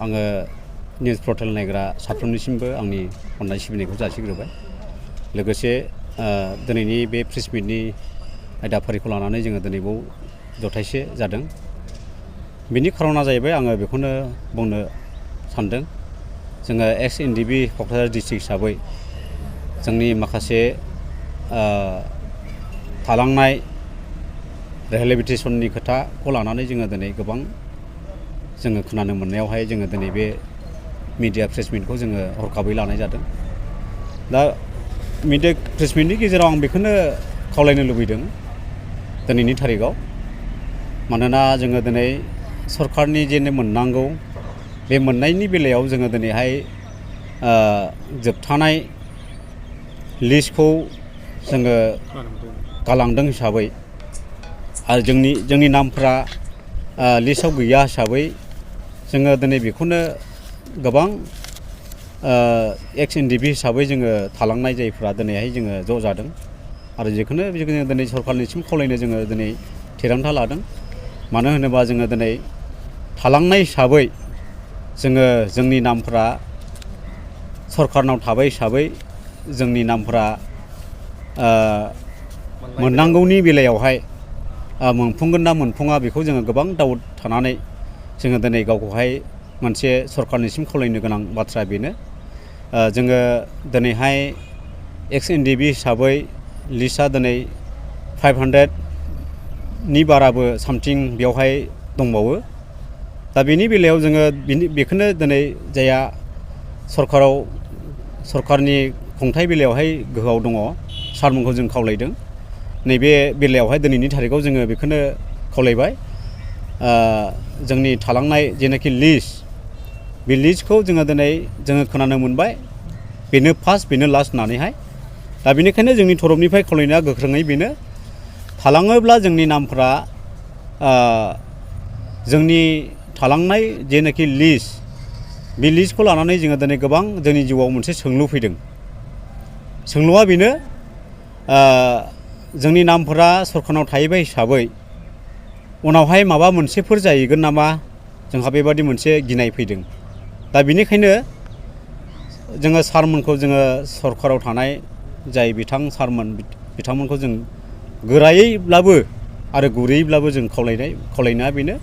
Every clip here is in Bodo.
आङो निउस पर्टेल नायग्रा साफ्रोमनिसिमबो आंनि अननाय सिबिनायखौ जासिग्रोबाय। लोगोसे दिनैनि बे प्रेस मिटनि आयदाफारिखौ लानानै जोङो दिनै बाव जथायसे जादों। बिनि खारना जाहैबाय आङो बेखौनो बुंनो सानदों। जोङो एक्स एनडिएफबि क'क्राझार डिस्ट्रिक्ट हिसाबै जोंनि माखासे थालांनाय रिहेबिलिटेसननि खोथाखौ लानानै जोङो दिनै गोबां जोङो खोनानो मोननायावहाय जोङो दिनै बे मिडिया प्रेस मिटखौ जोङो हरखाबै लानाय जादों। दा मिडिया प्रेस मिटनि गेजेराव आं बेखौनो खावलायनो लुबैदों दिनैनि थारिखआव, मानोना जोङो दिनै सरकारनि जेनो मोननांगौ बे मोननायनि बेलायाव जोङो दिनैहाय जोबथानाय लिस्टखौ जोङो गालांदों हिसाबै आरो जोंनि नामफ्रा लिस्टआव गैया हिसाबै जोङो दिनै बेखौनो गोबां एक्स एनडिएफबि हिसाबै जोङो थालांनाय जायफ्रा दिनैहाय जोङो ज' जादों आरो जेखौनो जोङो दिनै सरकारनिसिम खावलायनो जोङो दिनै थिरांथा लादों। मानो होनोबा जोङो दिनै थालांनाय हिसाबै जोङो जोंनि नामफ्रा सरकारनाव थाबाय हिसाबै जोंनि नामफ्रा मोननांगौनि बेलायावहाय मोनफुंगोन ना मोनफुङा बेखौ जोङो गोबां डाउट थानानै जोङो दिनै गावखौहाय मोनसे सरकारनिसिम खावलायनो गोनां बाथ्राया बेनो। जोङो दिनैहाय एक्स एनडिएफबि हिसाबै लिस्टआ दिनै 500नि बाराबो सामथिं बेवहाय दंबावो। दा बेनि बेलायाव जोङो बेखौनो दिनै जायहा सरकारनि खुंथाय बेलायावहाय गोहोआव दङ सारमोनखौ जों खावलायदों। नैबे बेलायावहाय दिनैनि थारिखआव जोङो बेखौनो खावलायबाय, जोंनि थालांनाय जेनाखि लिस्ट, बे लिस्टखौ जोङो दिनै खोनानो मोनबाय बेनो फार्स्ट बेनो लास्ट होननानैहाय। दा बेनिखायनो जोंनि तरफनिफ्राय खावलायनाया गोख्रोङै बेनो, थालाङोब्ला जोंनि नामफ्रा जोंनि थालांनाय जेनाखि लिस्ट, बे लिस्टखौ लानानै जोङो दिनै गोबां जोंनि जिउआव मोनसे सोंलु फैदों। सोंलुआ बेनो, जोंनि नामफोरा सरकारनाव थाहैबाय हिसाबै उनावहाय माबा मोनसेफोर जाहैगोन नामा, जोंहा बेबादि मोनसे गिनाय फैदों। दा बेनिखायनो जोङो सारमोनखौ जोङो सरकाराव थानाय जाय सारमोन बिथांमोनखौ जों गोरायैब्लाबो आरो गुरैयैब्लाबो जों खावलायनाया बेनो,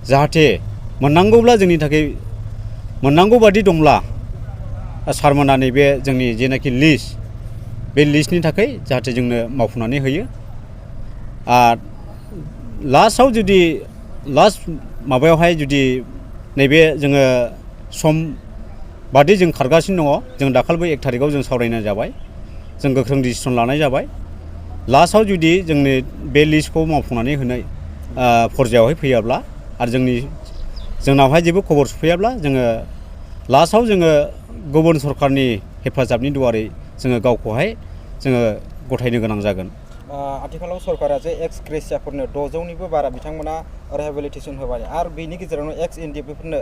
जाहाथे मोननांगौब्ला जोंनि थाखाय मोननांगौ बादि दंब्ला सारमोना नैबे जोंनि जेनाखि लिस्ट, बे लिस्टनि थाखाय जाहाथे जोंनो मावफुंनानै होयो। लास्टआव जुदि लास्ट माबायावहाय जुदि नैबे जोङो सम बादि जों खारगासिनो दङ, जों दाखालिबो 1 थारिखआव जों सावरायनाय जाबाय, जों गोख्रों डिसिसन लानाय जाबाय। लास्टआव जुदि जोंनि बे लिस्टखौ मावफुंनानै होनाय पर्यायावहाय फैयाब्ला आरो जोंनावहाय जेबो खबर सफैयाब्ला जोङो लास्टआव जोङो गुबुन सरकारनि हेफाजाबनि दुवारै जोङो गावखौहाय जोङो गथायनो गोनां जागोन। आथिखालाव सरकारा जे एक्स ग्रेसियाफोरनो 600निबो बारा बिथांमोना रिहेबिलिटेसन होबाय आरो बेनि गेजेरावनो एक्स एनडिएफबिफोरनो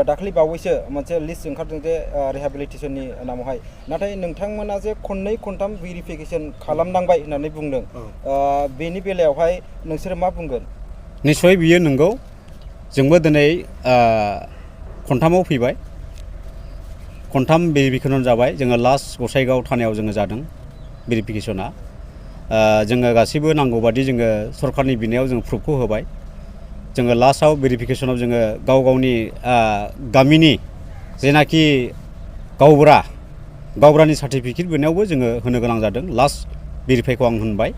दाखालि बावैसो मोनसे लिस्ट ओंखारदों जे रिहेबिलिटेसननि नामावहाय। नाथाय नोंथांमोना जे खननै खनथाम भेरिफिकेसन खालामनांबाय होननानै बुंदों, बेनि बेलायावहाय नोंसोरो मा बुंगोन? निस्सय बियो नंगौ। जोंबो दिनै खनथामाव फैबाय, खनथाम भेरिफिकेसन जाबाय। जोङो लास्ट गसाइगाव थानायाव जोङो जादों भेरिफिकेसना। जोङो गासैबो नांगौ बादि जोङो सरकारनि बिनायाव जों प्रुफखौ होबाय। जोङो लास्टआव भेरिफिकेसनाव जोङो गावनि गामिनि जेनाखि गावबुरानि सार्टिफिकेट बिनायावबो जोङो होनो गोनां जादों। लास्ट भेरिफाइखौ आं होनबाय।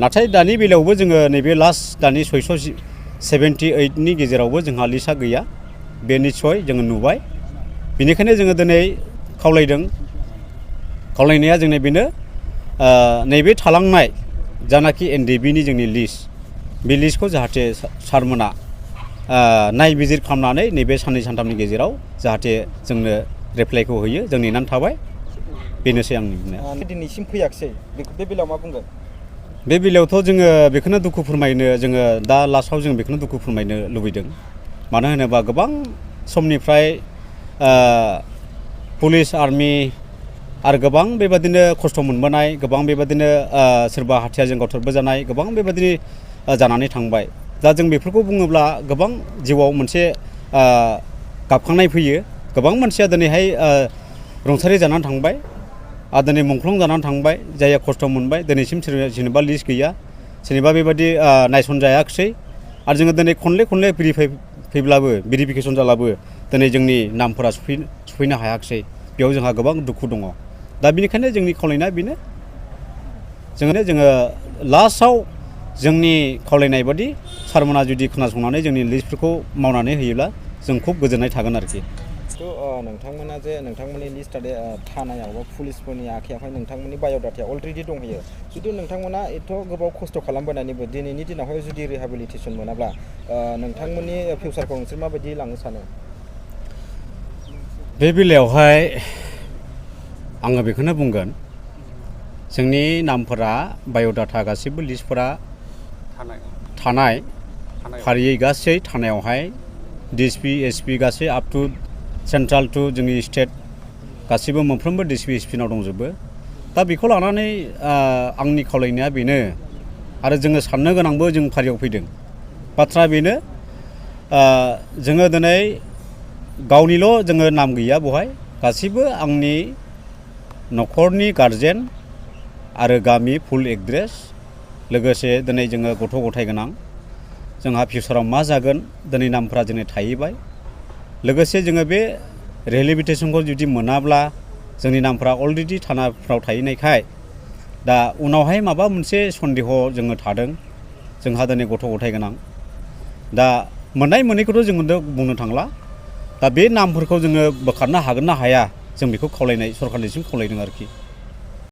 नाथाय दानि बेलायावबो जोङो नैबे लास्ट दानि 678नि गेजेरावबो जोंहा लिस्टआ गैया, बे निस्सय जोङो नुबाय। बेनिखायनो जोङो दिनै खावलायनाया जोंनि बेनो, नैबे थालांनाय जानाखि एनडिएफबिनि जोंनि लिस्ट, बे लिस्टखौ जाहाथे सारमोना नायबिजिर खालामनानै नैबे साननै सानथामनि गेजेराव जाहाथे जोंनो रिप्लाइखौ होयो, जों नेनानै थाबाय। बेनोसै आंनि बुंनाया। दिनैसिम फैयाखिसै, बे बेलायाव मा बुंगोन? बे बेलायावथ' जोङो बेखौनो दुखु फोरमायनो, जोङो दा लास्टआव जों बेखौनो दुखु फोरमायनो लुबैदों। मानो होनोबा गोबां समनिफ्राय पुलिस आर्मि आरो गोबां बेबादिनो खस्थ' मोनबोनाय, गोबां बेबादिनो सोरबा हाथियारजों गावथारबोजानाय, गोबां बेबादिनो जानानै थांबाय। दा जों बेफोरखौ बुङोब्ला गोबां जिउआव मोनसे गाबखांनाय फैयो गोबां मानसिया दिनैहाय रुंसारि जानानै थांबाय आरो दिनै मुंख्लं जानानै थांबाय जायहा खस्थ' मोनबाय दिनैसिम सोरनिबा लिस्ट गैया सोरनिबा बेबायदि नायसनजायाखिसै आरो जोङो दिनै खनले फैब्लाबो भेरिफिकेसन जाब्लाबो दिनै जोंनि नामफोरा सफैनो हायाखिसै बेयाव जोंहा गोबां दुखु दङ दा बेनिखायनो जोंनि खावलायनाया बेनो जोङो लास्टआव जोंनि खावलायनाय बादि सारमोना जुदि खोनासंनानै जोंनि लिस्टफोरखौ मावनानै होयोब्ला जों खुब गोजोननाय थागोन आरोखि नोंथांमोना जे नोंथांमोननि लिस्टआ थानायाव बा पुलिसफोरनि आखायावहाय नोंथांमोननि बाय'डाटाया अलरेडि दंहैयो जुदि नोंथांमोना एथ' गोबाव खस्थ' खालामबोनानैबो दिनैनि दिनावहाय जुदि रिहेबिलिटेसन मोनाब्ला नोंथांमोननि फिउचारखौ नोंसोर माबायदि लांनो सानो बे बेलायावहाय आङो बेखौनो बुंगोन जोंनि नामफोरा बाय'डाटा गासैबो लिस्टफोरा थानाय फारियै गासै थानायावहाय डिएसपि एसपि गासै आप टु सेन्ट्रेल टु जोंनि स्टेट गासैबो मोनफ्रोमबो डिएसपि एसपिनाव दंजोबो दा बेखौ लानानै आंनि खावलायनाया बेनो आरो जोङो साननो गोनांबो जों फारियाव फैदों बाथ्रा बेनो जोङो दिनै गावनिल' जोङो नाम गैया बेवहाय गासैबो आंनि न'खरनि गारजेन आरो गामि फुल एड्रेस लोगोसे दिनै जोङो गथ' गथाय गोनां जोंहा फिउचाराव मा जागोन दिनै नामफोरा जोंनि थाहैबाय लोगोसे जोङो बे रिहेबिलिटेसनखौ जुदि मोनाब्ला जोंनि नामफोरा अलरेडि थानाफ्राव थाहैनायखाय दा उनावहाय माबा मोनसे सन्देह जोङो थादों जोंहा दिनै गथ' गथाय गोनां दा मोननाय मोनैखौथ' जोङो बुंनो थांला दा बे नामफोरखौ जोङो बोखारनो हागोन ना हाया जों बेखौ खावलायनाय सरकारनिसिम खावलायदों आरोखि